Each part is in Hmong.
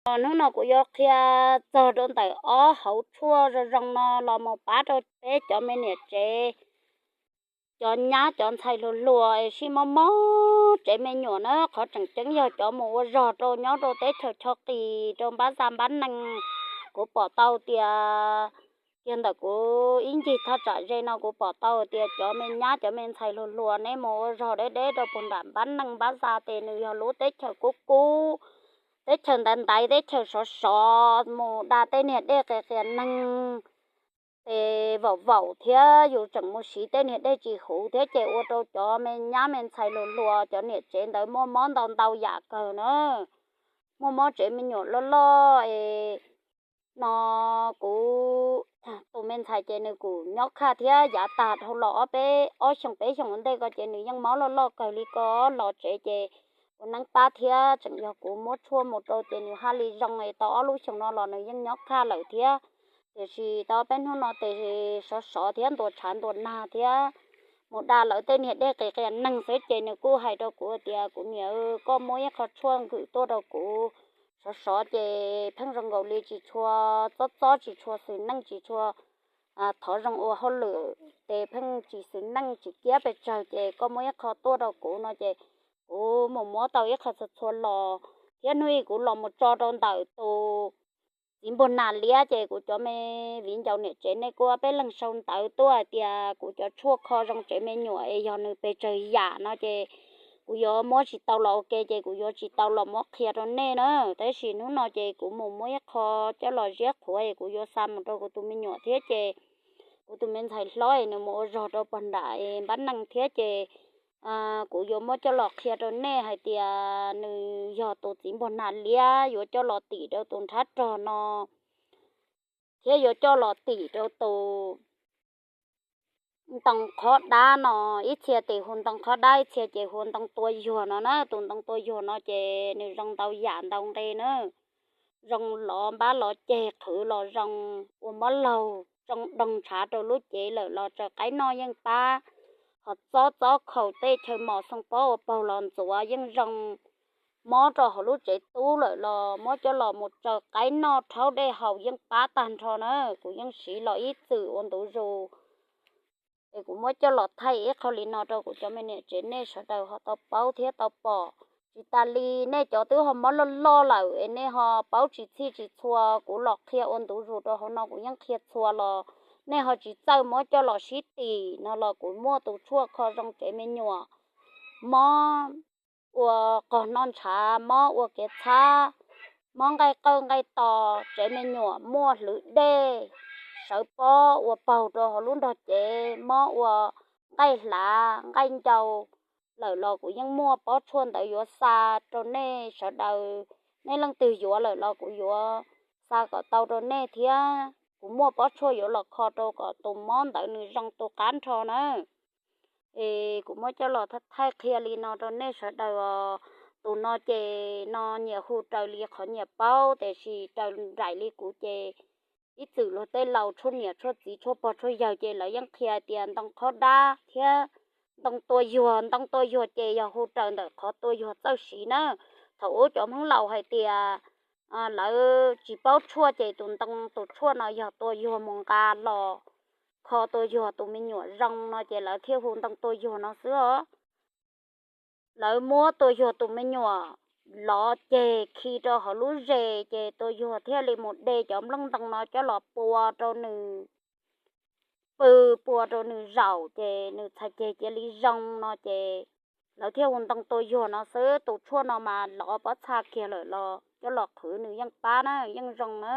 Hnub no kuv yuav qhia txog rau ntawm ob hauv tshuaj zoo zoo no los mus pab rau peb cov me niam tsev, cov nyab cov ntxhais hluas hluas es sib mob mob tsev me nyuam na. Qhov tseem ceeb yog cov mus ua zog rau nyob rau teb chaws Choj Qis rau npab xa npab neeg. Kuv pom tau tias kiag ntawm kuv ib ncig thaj tsam ze no kuv pom tau tias cov me nyab cov me ntxhais hluas hluas neb mus ua zog deb deb rau puag nram npab neeg npab xa ces nws yog lub teb chaws kub kub, teb chaws ntaiv ntaiv, teb chaws sov sov, mus da tej niag dej qias qias neeg ces vaum vaum thiab yus tseem mus siv tej niag dej tsis huv thiab ces ua rau cov me nyab me ntxhais hluas hluas cov niam tsev ntawd muaj mob ntau ntau yam kawg na. Muaj mob tsev me nyuam loj loj es no kuv tus me ntxhais ces nws kuj nyob khaj thiab yav tag dhau los ob peb ob xyoos peb xyoos ua ntej ko ces nws yeej mob loj loj kawg li ko los tsev ces kuv neeb pab thiab tseem yog kuv muab tshuaj mus rau ces nws haj li zoo es tau ob lub xyoos no los nws yeej nyob khaj lawm thiab. Tiam sis tau peb hnub no ces sov sov thiab ntuas tshav ntuas nag thiab mus da lawv tej niag dej qias qias neeg xwb ces nws kuj hais rau kuv tias kuv niam, koj muab ib qho tshuaj nkwm tuaj rau kuv. Sov sov ces pheej zoo nkaus li tsis tshua txob txob tsis tshua xwm neej tsis tshua thov zoo ua hauj lwm ces pheej tsis xwm neej tsis kiab pes tsawg ces koj muab ib qho tuaj rau kuv no ces kuv mus muab tau ib qho txhua txhua los thiab hnub ib kuv los mus tso rau ntawm tus txiv npuag nas liab ces kuv cov me viv ncaus niam tsev nej kuj peb leeg sau ntawv tuaj hais tias kuv cov tshuaj kho zoo tsev me nyuam es yog nws pes tsawg yam no ces kuv yuav muab tsis tau los ua ke ces kuv yuav tsis tau los muab qhia rau nej na. Tab sis hnub no ces kuv mus muab ib qho coj los ziab qhuav es kuv yuav xa mus rau kuv tus me nyuam thiab ces kuv tus me ntxhais hlob es nws mus ua zog rau puag nram npab neej thiab ces kuv yuav muab coj los qhia rau nej hais tias nws yog tus txiv npuag nas liab yuav coj los tim rau tus nrhab rog no thiab yuav coj los tim rau tus ntoo qhob dab no. Ib txhia ces hu ntoo qhob dab, ib txhia ces hu ntoo tua yuag no na. Tus ntoo tua yuag no ces nws zoo ntau yam ntau nqe na, zoo lov npab lov ceg, qhwv los zoo, ua mob laug, zoo doog ntshav rau lub cev lawm los tsaws qaib noj yeej pab. Ho txob txob khaus tej chaw mos xoo pob ua paug los ntxuav yeej zoo. Mob rau hauv lub tsev tub lawm los muab coj los mus tsaws qaib noj rhaub dej haus yeej pab tag nrho na. Kuv yeej siv los ib txwm ua ntu zus es kuv muab coj los thaij ib qho li no rau kuv cov me niam tsev nej sawv daws ho tau paub thiab tau pom. Tsis tas li nej cov twb ho mob loj loj lawm es nej ho paub tsis txhij tsis txhua, kuv los qhia ua ntu zus rau hauv no kuv yeej qhia txhua los nej ho tsis txawj muab coj los sib tim no los kuv muaj tus tshuaj kho zoo tsev me nyuam, mob ua qog noj ntshav, mob ua kev txhab, mob nqaij qawj nqaij to, tsev me nyuam muaj hlwv dej, sawv pob ua paug rau hauv lub nrog cev, mob ua nqaij hlav nqaij ncau lawm los kuv yeej muaj pob tshuaj ntawd yuav xa rau nej sawv daws. Nej leej twg yuav lawm los kuv yuav xa kom tau rau nej thiab. Kuv muaj pob tshuaj yuav los kho rau kom tus mob ntawd nws zoo tu qab nrho na. Es kuv muab coj los thaij qhia li no rau nej sawv daws os. Tus no ces no nyias hu raws li qhov nyias paub, tiam sis raws nraim li kuv ces ib txwm luag tej laus tshuaj niam tshuaj txiv tshuaj pog tshuaj yawg ces lawv yeej qhia tias ntoo qhob dab thiab ntoo tua yuag. Ntoo tua yuag ces yog hu raws ntawm qhov tua yuag txawj siv na. Thaum ub cov Hmoob laus hais tias lawv tsis paub tshuaj ces tus ntoo tus tshuaj no yog tua yuag mus nqa los kho tua yuag tus me nyuam zoo no ces lawv thiaj hu ntoo tua yuag no xwb os. Lawv muab tua yuag tus me nyuam lov ceg khi rau hauv lub zes ces tua yuag thiaj li mus de cov nplooj ntoo no coj los pua rau nws pw, pua rau nws zaum ces nws txhais ceg cia li zoo no ces lawv thiaj hu ntoo tua yuag no xwb. Tus tshuaj no mas lov pob txha kiag lawm los coj los qhwv nws yeej pab na, yeej zoo na.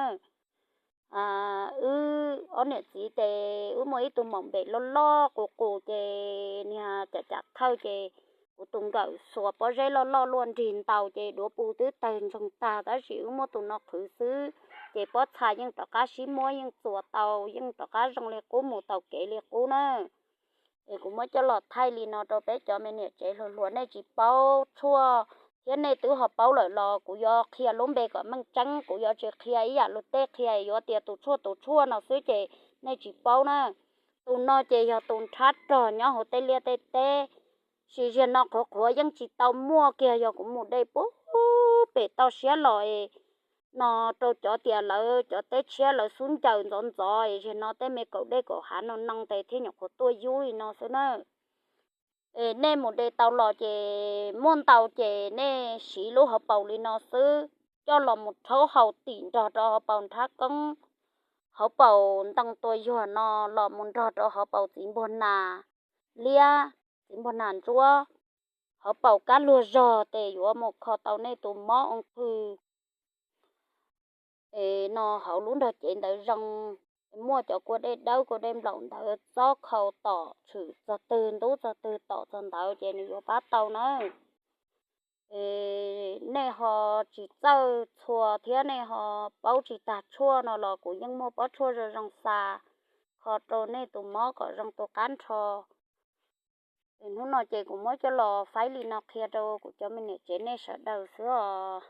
Wb ob niam txiv ces wb muaj ib tug maum npem loj loj qus qus ces niag cam cam thawj ces kuv tus nkawm xuas pob zeb loj loj luaj nrig ntaus ces duav pus twb tawg ntsoog tag, tab sis wb muab tus no qhwv xwb ces pob txha yeej rov qab sib muab yeej txuas tau, yeej rov qab zoo li qub mus taus kev li qub na. Es kuv muab coj los thaij li no rau peb cov me niam tsev hluas hluas nej tsis paub tshuaj thiab nej twb ho paub lawm los kuv yuav qhia lub npe kom meej tseeb, kuv yuav tsis qhia ib yam luag tej qhia yuav tias tus tshuaj tus tshuaj no xwb ces nej tsis paub na. Tus no ces yog tus nrhab rog nyob hauv tej liaj tej teb, sis ziag no qhuav qhuav yeej tsis tau muaj kiag, yog kuv mus de puag pem toj siab los es no rau cov tias lawv cov teb tshiab lawv xub ncaws ntxov ntxov es zaum no tej me kaum dej kaum hav no noo tes thiab nyuam qhuav tuaj yub li no xwb na. Es nej mus de tau los ces muaj ntau ces nej siv lub hauv paus li no xwb, coj los mus rhaub haus tim nrog rau hauv paus nrhab koob, hauv paus ntoo tua yuag no los mus nrog rau hauv paus txiv npuag nas liab, txiv npuag nas ntsuab, hauv paus kab luag zog tes yuav mus kho tau nej tus mob oo qhw es no hauv lub nrog cev ntawd zoo. Muaj cov kua dej dawb kua dej nplaum ntawd txob khau tom tshwm txog twg ntub txog twg tom txog ntawd ces nws yuav pab tau nawb. Es nej ho tsis txawj txhua thiab nej ho paub tsis tag tshuaj no los kuv yeej muaj pob tshuaj zoo zoo xa kho rau nej tus mob kom zoo tu qab nrho. Hnub no ces kuv muab coj los faib li no qhia rau kuv cov me niam tsev nej sawv daws xwb os.